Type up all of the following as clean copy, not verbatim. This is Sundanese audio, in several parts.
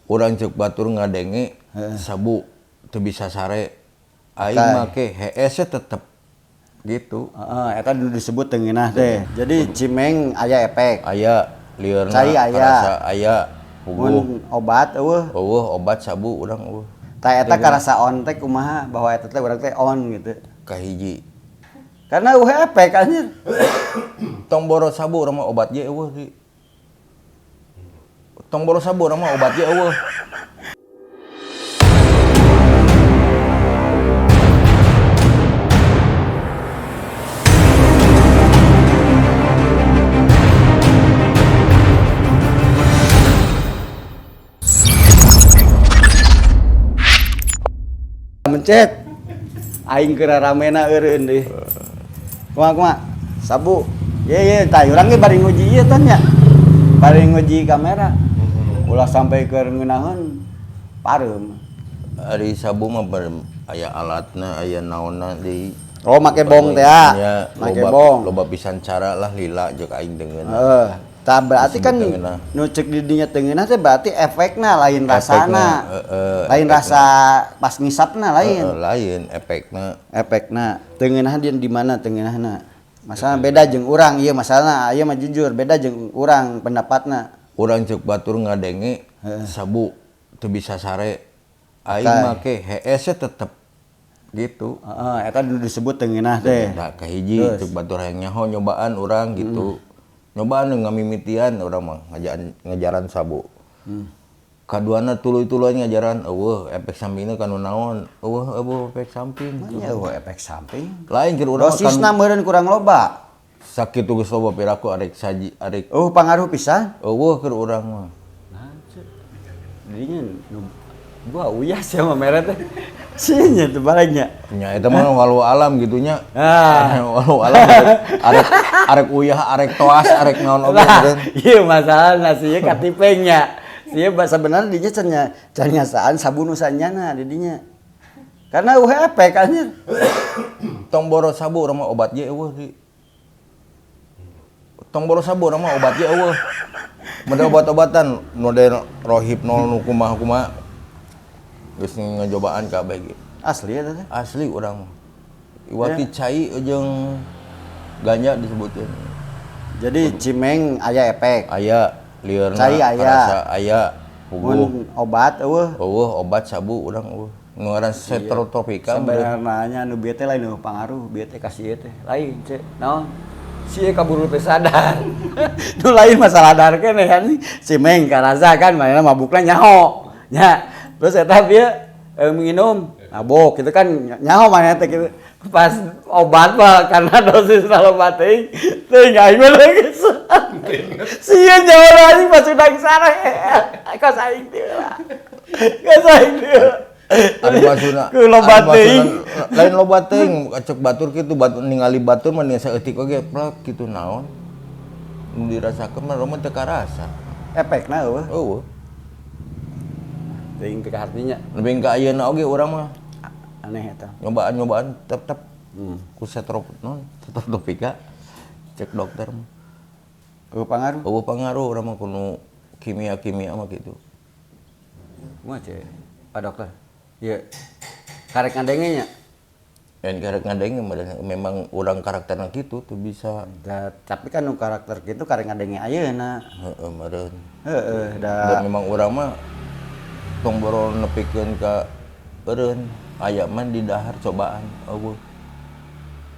Urang cek batur ngadenge sabu teu bisa sare. Aing make hees tetep gitu. Heeh, eta disebut teu ngeunah teh. Jadi cimeng aya efek. Aya lieurna cai aya. Karasa aya puguh. Mun obat eueuh. Eueuh obat sabu urang eueuh. Tah eta karasa on teh kumaha bahwa eta teh urang teh on gitu. Kahiji. Karena eueuh efek anjir. Tong boro sabu urang mah obat ge eueuh di. Tong boro sabu urang mah obat ge eueuh. Mencet. Aing keur ramena eureun deui. Kumaha kumaha? Sabu. Ye ye tah urang ge bari nguji ieu tah nya. Bari nguji kamera. Ulah sampai keur ngeunaheun pareum. Ari sabu mah aya alatna, aya naonna deui. Oh, make bong teh ya. Make bong. Loba pisan cara lah lila jeung aing teu ngeunah. Heeh. Tah berarti kan nu cek di dinya teu ngeunah teh berarti efekna lain rasana. Lain rasa pas ngisapna lain. Heeh, lain efekna. Efekna teu ngeunah di mana teu ngeunahna. Masalah beda jeung urang ieu masalahna, ieu mah jujur beda jeung urang pendapatna. Urang cek batur ngadenge sabu teu bisa sare. Aing make hees tetep gitu. Heeh, eta disebut teu ngeunah teh. Tah kahiji cek batur hayang nyaho nyobaan urang gitu. Nyobaan ngamimitian urang mah ngajaran sabu. Kaduana tuluy-tuluy ngajaran eueuh efek sampingna kanu naon? Eueuh eueuh efek samping. Nya eueuh efek samping. Lain keur urang dosisna meureun kurang loba. Sakitu geus loba piraku arek saji arek. Eueuh pangaruh pisan. Eueuh keur urang mah. Nah, dinya gua uyah sia mah mere teh. Sia teh baliknya. Nya eta mah walau alam gitu nya. Ah. Walau alam arek arek uyah, arek toas, arek naon oge meureun. Ieu masalahna sia katipeng nya. Sia sebenarnya dinya can ngasaan sabun nu sanyana di dinya. Karena eueuh efek anjir. Tong boro sabu urang mah obat ge eueuh di. Tong boro sabu urang mah obat ge eueuh. Meda obat-obatan nu rohipnol nu kumaha-kumaha. Geus ngajobaan kabeh ge. Asli eta teh? Asli urang mah. Iwati cai jeung ganja disebutkeun. Jadi cimeng aya efek. Aya lieurna cai aya. Karasa aya puguh. Mun obat eueuh. Eueuh obat sabu urang eueuh. Nu ngaran setrotropika. Sebenarnya nya nu bieu teh lain eueuh pangaruh, bieu teh ka sieu teh. Lain ce. Naon? Sieu kaburu teu sadar. Nu lain masalah dar keneh anjing. Cimeng karasa kan manehna mabukna nyaho. Nya. Terus eta bieu minum mabok gitu kan nyaho manehna teh gitu. Pas obat mah karena dosis loba teuing, teuing aing mah geus. Sieun nyaho anjing pas udah sare. Kos aing teh lah. Kos aing teh. Ari maksudna ku loba teuing. Lain loba teuing cek batur kitu batur ningali batur mah saeutik oge plek kitu naon. Nu dirasakeun mah mah teu karasa. Efekna eueuh. Eueuh. Teuing teu kahartinya. Lebih ka ayeuna oge urang mah. Aneh eta. Nyobaan-nyobaan tetep ku setrop non, setrotropika cek dokter mah. Eueuh pangaruh. Eueuh pangaruh urang mah kudu kimia-kimia mah kitu. Kumaha cek Pak Dokter? Ieu karek ngadenge nya. Lain karek ngadenge memang urang karakterna kitu teu bisa. Da, tapi kan nu karakter kitu karek ngadenge ayeuna. Heeh meureun. Heeh da. Dan memang urang mah tong boro nepikeun ka eureun aya mah di dahar cobaan eueuh.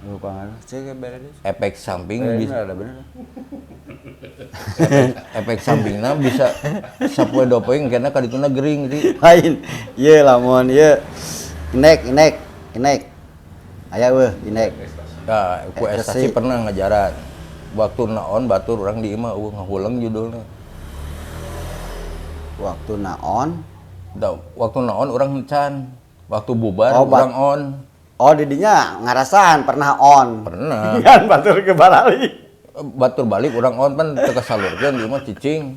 Eueuh pangaruh cek beres. Efek samping bisa ada bener. Efek sampingna bisa sapoe dua poe engkena ka dituna gering di. Lain. Ieu lamun ieu inek inek inek. Aya eueuh inek. Tah ku ekstasi pernah ngajaran. Waktu naon batur urang di imah eueuh ngahuleng judulna. Waktu naon? Da, waktu naon urang encan. Waktu bubar urang on. Oh, didinya ngarasaan pernah on. Pernah. Kan batur ke barali. Batur balik urang on pan teu kasalurkeun di imah cicing.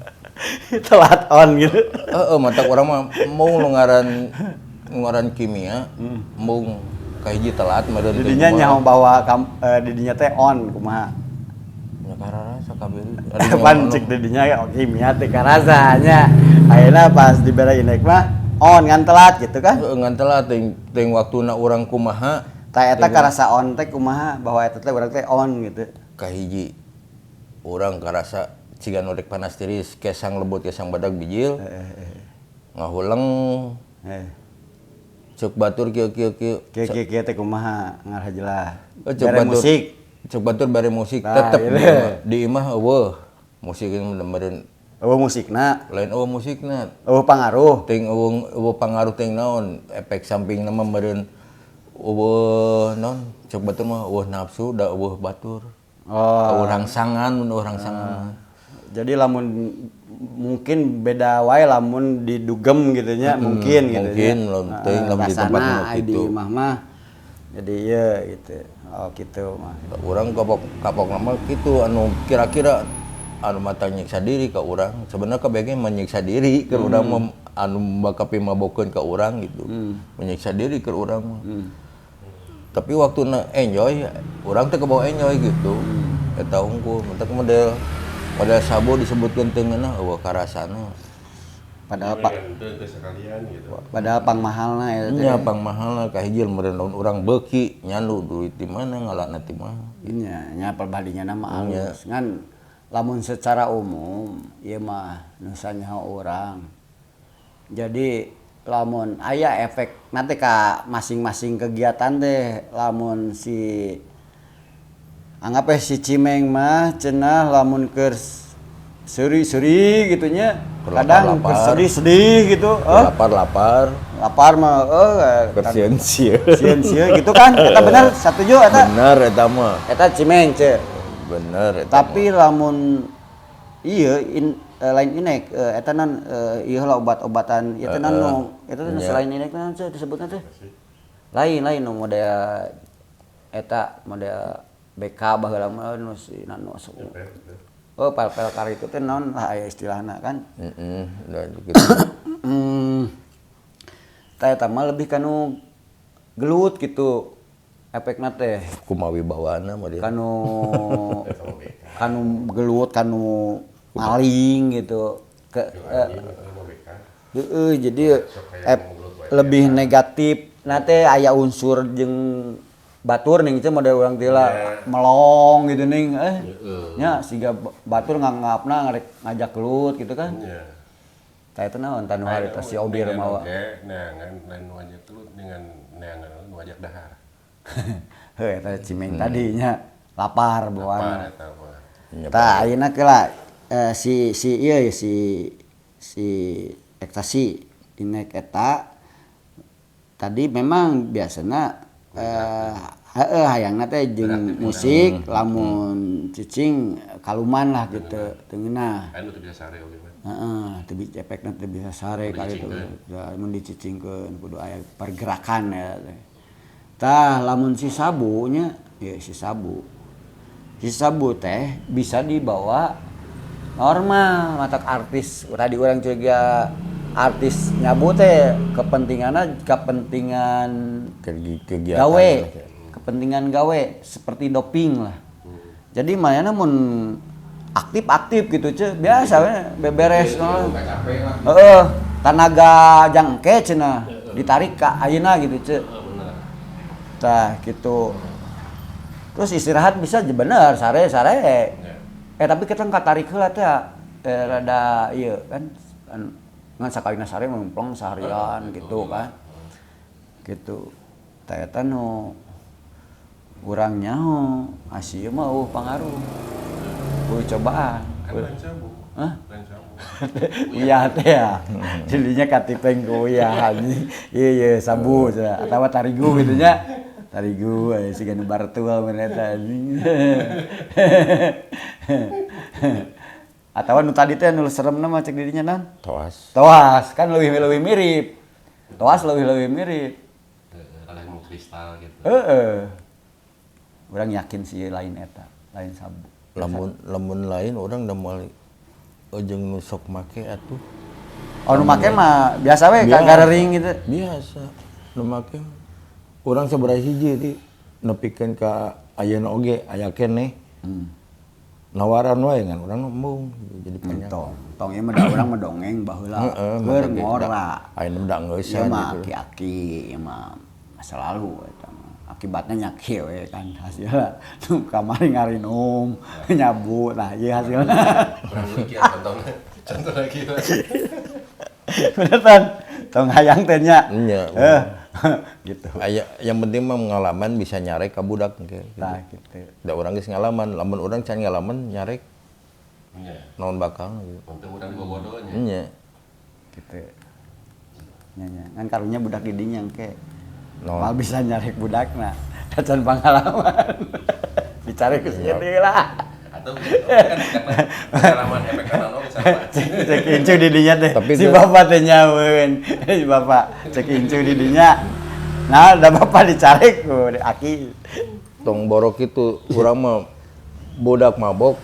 Telat on gitu. Heeh, matak urang mah mung nu ngaran kimia, mung kahiji telat meureun teh. Didinya nyaho bahwa didinya teh on kumaha? Nya kararasa kabeh. Pan cek didinya kimia teh karasa nya. Ayeuna pas dibere inek mah on ngan telat gitu kan. Heeh, ngan telat teuing teuing waktuna urang kumaha. Tah eta karasa on teh kumaha bahwa eta teh urang teh on gitu. Kahiji urang karasa ciga nu rek panas tiris, kesang lebut kesang badag bijil. Ngahuleng cek batur kieu kieu kieu. Kieu kieu kieu teh kumaha ngarah jelas. Oh, cek Bere batur. Musik. Cek batur bare musik Nah, tetep iya. di imah, di imah euweuh. Musik meureun Euweuh musikna, lain euweuh musikna. Euweuh pangaruh. Ting euweuh euweuh pangaruh ting naon efek sampingna mah meureun euweuh naon cek batur mah euweuh nafsu da euweuh batur. Oh. Euweuh rangsangan mun euweuh rangsangan. Jadi lamun mungkin beda wae lamun didugem gitu nya, mungkin gitu mungkin, nya. lamun teuing lamun di tempat Rasana nu ai di kitu. imah mah jadi ieu gitu. Oh gitu mah. Urang kapok kapok nama kitu anu kira-kira anu mata nyiksa diri ka urang. Sebenarnya kabeh menyiksa diri ke urang mah anu bakal pimabokeun ka urang gitu. Menyiksa diri ke urang mah. Tapi waktu na enjoy, urang teh kebawa enjoy gitu. Eta unggul, mentak model model sabu disebutkeun teu ngeunah euweuh karasana. Padahal pak Teu sekalian gitu. Padahal pang mahalna eta teh. Nya pang mahalna kahiji meureun lamun urang beuki nyandu duit di mana ngalana ti mana. Nya nya perbandingan mah alus. Ngan lamun secara umum ieu mah nu sanyaho urang. Jadi lamun aya efek nanti ka masing-masing kegiatan teh lamun si anggap si Cimeng mah cenah lamun keur seuri-seuri gitu nya kadang keur Lapar-lapar. sedih-sedih gitu oh Lapar-lapar, lapar mah keur sieun-sieun. sieun-sieun gitu kan eta bener satuju eta. Bener eta mah. Eta Cimeng ce. Bener eta. Tapi lamun iya lain inek eta nan ieu lah obat-obatan ieu teh nan nu eta teh nu selain inek nan teh disebutna teh lain lain nu model eta model BK baheula mah nu si nu oh pel-pel kar itu teh naon lah aya istilahna kan. Heeh, da gitu. Tah eta mah lebih kanu gelut gitu efekna teh. Kumaha wibawana mah dia. Kanu kanu gelut kanu maling gitu ke heeh jadi lebih negatif nanti aya unsur jeung batur ning teh model urang teh lah melong gitu ning nya siga batur nganggapna ngarek ngajak gelut gitu kan. Iya. Tah eta naon tanu harita si Obir mawa. Oke, neangan lain nu ajak gelut dengan neangan nu ajak dahar. Heuh eta Cimeng tadinya lapar bawaanna. Lapar eta mah. Tah ayeuna keula si si ieu si si ekstasi inek eta tadi memang biasana heeh hayangna teh jeung musik lamun cicing kaluman lah gitu teu ngeunah. Anu teu bisa sare oge mah. Heeh, teu bisa efekna teu bisa sare kali itu. Mun dicicingkeun kudu aya pergerakan ya teh. Tah lamun si sabu nya, ya si sabu. Si sabu teh bisa dibawa normal matak artis tadi urang curiga artis nyabu teh kepentinganna kepentingan Kegiatan gawe, lah. Kepentingan gawe seperti doping lah. Jadi manehna mun aktif-aktif gitu ce biasa we beberes heeh tanaga jangke cenah ditarik ka ayeuna gitu ce. Tah gitu. Terus istirahat bisa bener sare-sare. Tapi kita nggak tarik heula teh rada ieu kan ngan sakalina sare memplong seharian gitu kan. Gitu. Tah eta nu urang nyaho asih mah eueuh pangaruh. Eueuh cobaan. Kan lain sabu. Hah? Lain sabu. Iya teh ya. Jadinya katipeng ku uyah anjing. Iya iya sabu cenah atawa tarigu gitu nya. Tarigu aya siga nu bartual mun eta anjing. Atawa nu tadi teh nu seremna mah cek dirinya nan. Toas. Toas kan leuwih-leuwih mirip. Toas leuwih-leuwih mirip. Rada mau kristal gitu. Heeh. Urang yakin sih lain eta, lain sabu. Lamun lamun lain urang da moal jeung nu sok make atuh. Oh nu make mah biasa we Biasa. Garering gitu. Biasa. Nu make urang sabaraha hiji di nepikeun ka ayeuna oge aya keneh. Nawaran wae ngan urang embung jadi panjang. Tong, tong ieu mah da urang mah dongeng baheula. Heeh, Keur mata ge ngora. Ayeuna mah da Ieu engeusan mah gitu. Aki-aki ieu mah masa lalu eta mah. Akibatnya nya kieu we kan hasilna. Nu kamari ngarinum, nyabu, nah ieu hasilna. Kurang mikir contohnya. Contoh lagi. Bener tan? Tong hayang teh nya. Nya. Eh, gitu. Aya yang penting mah pengalaman bisa nyarek ka budak engke. Gitu. Tah gitu. Da urang geus ngalaman, lamun urang can ngalaman nyarek Nya. naon bakal gitu. Untung urang dibobodohnya. Nya. Gitu. Nya nya. Ngan karunya budak di dinya engke. Naon? Moal bisa nyarek budakna. Da can pangalaman. Dicari ku si ieu lah. Atau kan pengalaman efek kanan oge sama. Cek incu di dinya teh. Tapi Si bapak teh nyaweun. Si bapak cek incu di dinya. Nah, da bapak dicarek ku aki. Tong borok itu urang mah budak mabok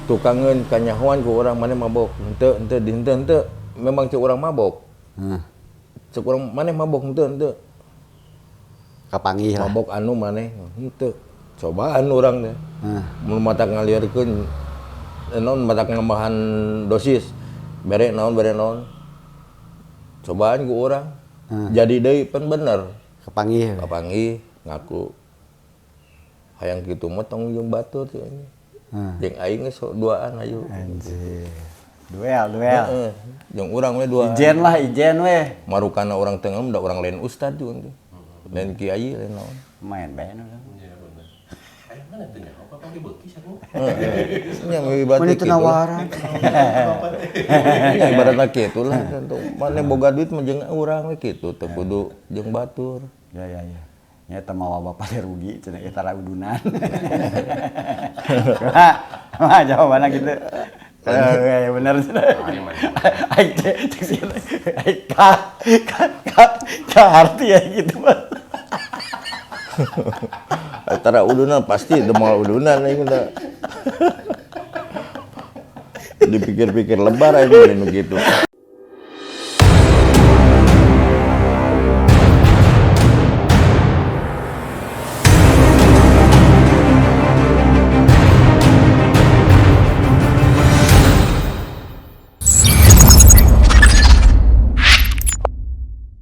tukangeun kanyahoan ku urang maneh mabok henteu henteu di henteu henteu memang cek urang mabok. Heeh. Cek urang maneh mabok henteu henteu. Kapanggih lah. Mabok anu maneh henteu. Cobaan urang teh. Heeh. Mun mata ngalieurkeun naon mata ngambahan dosis bere naon bere naon. Cobaan ku urang. Jadi deui pan bener. Kapanggih. Kapanggih ngaku hayang kitu mah tong jeung batur teh anjing. Jeung aing geus sok duaan ayo. Anjir. Duel, duel. Heeh. Jeung urang we duaan. Ijen lah, ijen we. Marukana urang teu da urang lain ustad juga teh. Lain kiai lain naon. Main bae nu. Iya bener. Ayo mana teh nya? Apa pang dibeuki saku? Nya ibaratna Mana itu kitu lah. nawaran. Nya ibaratna kitu lah tentu. Mane boga duit mah jeung urang we kitu teu kudu jeung batur. Ya ya ya. Nya eta mawa bapak teh rugi cenah eta ra udunan. Mah jawabanna gitu. Eh, bener cenah. Aing cek cek sih. Aing ka ka ka ka arti ya gitu mah. Tara udunan pasti teu moal udunan aing da. Dipikir-pikir lebar aing nu kitu.